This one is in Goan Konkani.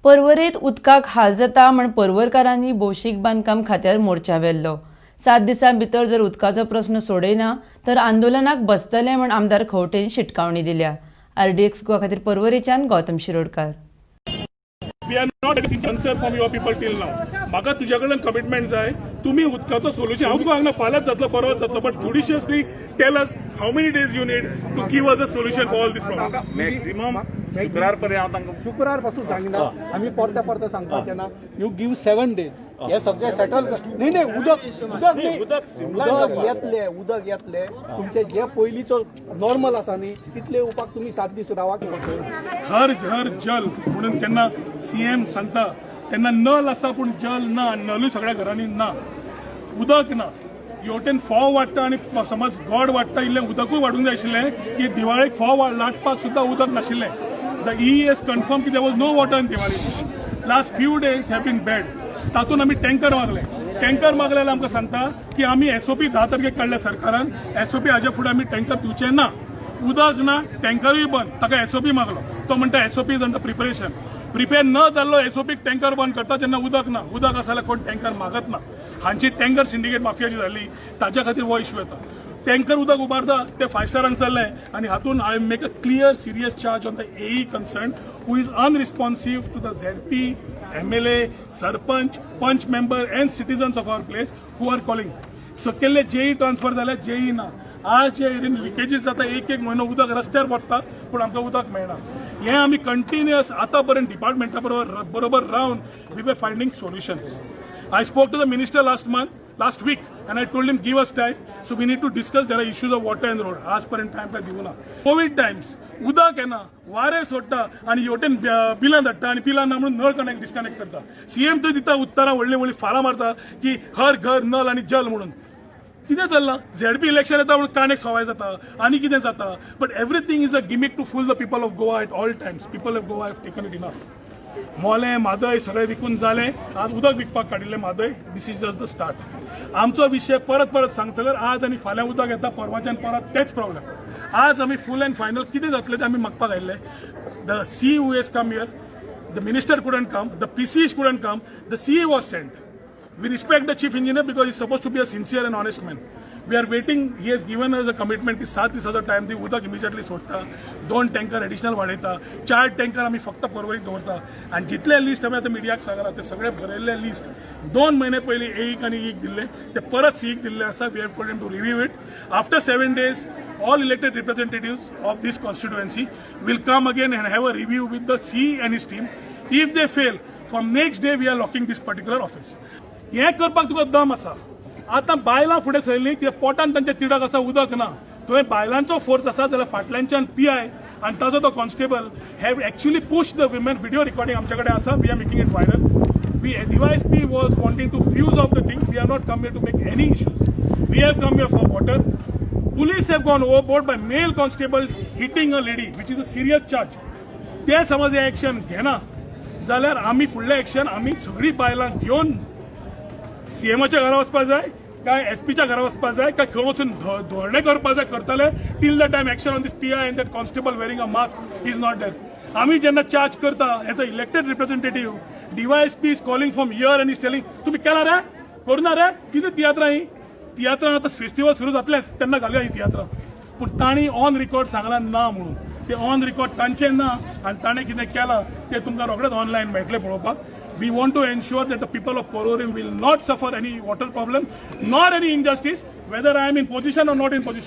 पर्वरेत उदकाक हाल जाता म्हण पर्वरकारांनी भौशीक बांदकाम खात्यार मोर्चा व्हेल्लो. 7 दिसां भितर जर उदकाचो प्रस्न सोडयना तर आंदोलनाक बसतले म्हण आमदार खंवटेन शिटकावणी दिल्या. आरडीएक्स गोवा खातीर पर्वरेच्यान Gautam Shirodkar. We are not answer from your people till now. म्हाका तुज्या कडल्यान कमिटमेंट जाय, तुमी उदकाचो सोल्युशन. हांव तुका सांगना फाल्यांच जातलो, परवाच जातलो, but judiciously tell us how many days you need to give us a solution for all this problem. Maximum शुक्रार पर्यंत हांव तांकां शुक्रार पासून सांगिना, आमी परते परते सांगपाचें ना. You give 7 days, हे सगळे सेटल. न्ही न्ही, उदक उदक न्ही, उदक येतले, उदक येतले. तुमचे जे पयलींचो नॉर्मल आसा न्ही, तितले येवपाक तुमी 7 दीस रावात. हर घर जल म्हणून जेन्ना सीएम सांगता तेन्ना नल आसा पूण जल ना. नलूय सगळ्या घरांनी ना, उदक ना. हेवटेन फोव वाडटा आनी समज गोड वाडटा, इल्लें उदकूय वाडूंक जाय आशिल्लें की दिवाळेक फोव लाटपाक सुद्दां उदक नाशिल्लें. The EE has confirm की there was no water in Diwali. Last few days have been bad. तातूंत आमी टँकर मागले. टँकर मागले जाल्यार आमकां सांगता की आमी एसओपी 10 तारखेक काडल्या सरकारान, एसओपी हाज्या फुडें आमी टँकर दिवचे ना. उदक ना, टँकरूय बंद. ताका एसओपी मागलो, तो म्हणटा SOP is under preparation. Prepare न जाल्लो एसओपी टँकर बंद करता जेन्ना उदक ना. उदक आसा जाल्यार कोण टँकर मागत ना. हांची टँकर सिंडिकेट माफियाची जाल्ली, ताच्या खातीर हो इश्यू येता. टँकर उदक उबारता ते फायव स्टारांक चल्ले आनी हातून I make a clear, serious charge on the AE concerned who is unresponsive to the ZP, MLA, sarpanch, panch member and citizens of our place who are calling. सकयल्ले जेई ट्रान्सफर जाले, जेई ना. आज जे एरियेन लिकेजीस जाता, एक एक म्हयनो उदक रस्त्यार पडटा पूण आमकां उदक मेळना. हें आमी कंटिन्युअस आतां पर्यंत डिपार्टमेंटा बरोबर बरोबर रावन we were finding solutions. I spoke to the minister last month, last week, and I told him, give us time. So we need to discuss. There are issues of water and road. आज पर्यंत टायम काय दिवना. कोवीड टायम्स उदक येना, वारें सोडटा आनी हेवटेन बिलां धाडटा आनी बिलां ना म्हणून नळ कनेक्ट डिस्कनेक्ट करता. सीएम थंय दिता उत्तरां, व्हडली व्हडली फारां मारता की हर घर नल आनी जल म्हणून. कितें चल्लां? झेडपी इलेक्शन येता म्हणून कानेक सवाय जाता आनी कितें जाता, but everything is a gimmick to fool the people of Goa at all times. People of Goa have taken it enough. मोलें, म्हादय सगळें विकून जालें. आज उदक विकपाक काडिल्लें Mhadei. This is just the start. आमचो विशय परत परत सांगतकर आज आनी फाल्यां उदक येता, परवाच्यान परत तेच प्रॉब्लेम. आज आमी फूल अँड फायनल कितें जातलें तें आमी मागपाक आयिल्ले. The CE has come here, the minister couldn't come, the PC couldn't come, the CE was sent. We respect the chief engineer because he's supposed to be a sincere and honest man. We are waiting. He has given us a commitment की 7 दिसाचो टायम दी, उदक इमिजिएटली सोडटा, दोन टँकर एडिशनल वाडयता, चार टँकर आमी फक्त पर्वरीक दवरता. आनी जितले लिस्ट आमी आतां मिडियाक सांगला ते सगळे बरयल्ले लिस्ट 2 म्हयने पयलीं एईक आनी ईक दिल्ले, ते परत सीईक दिल्ले आसा. We have told to review it. After 7 days, all elected representatives of this constituency will come again and have a review with the CE and his team. If they fail, from next day we are locking this particular office. हें करपाक तुका दम आसा? आतां बायलां फुडें सरलीं कित्याक पोटान तांच्या तिडक आसा, उदक ना. थंय बायलांचो फोर्स आसा जाल्यार फाटल्यानच्यान पीआय आनी ताजो तो constable have actually push the women. Video recording आमच्या कडेन आसा. We are making it viral. We DYSP was wanting to fuse off the thing. We are not come here to make any issues. We have come here for water. Police have gone overboard by male constable hitting a lady, which is a serious charge. ते समज हे एक्शन घेना जाल्यार आमी फुडलें एक्शन आमी सगळीं बायलां घेवन सीएमाच्या घरा वचपा जाय, काय एसपीच्या घरा वचपा जाय, काय खंय वचून धरणें करपा जाय, करतले till the time action on this PI and that constable wearing a mask is not there. आमी जेन्ना चार्ज करता as a elected representative, DYSP is calling from here and is telling, तुमी केला रे, करुना रे. कितें तियात्रां ही? तियात्रां आतां फेस्टिवल सुरू जातलेच तेन्ना घालया ही तियात्रां. पूण तांणी ऑन रिकॉर्ड सांगलां ना म्हणून, ते ऑन रिकॉर्ड तांचें ना आनी ताणें कितें केलां तें तुमकां रोखडेंच ऑनलायन मेळटलें पळोवपाक. We want to ensure that the people of Porvorim will not suffer any water problem nor any injustice, whether I am in position or not in position.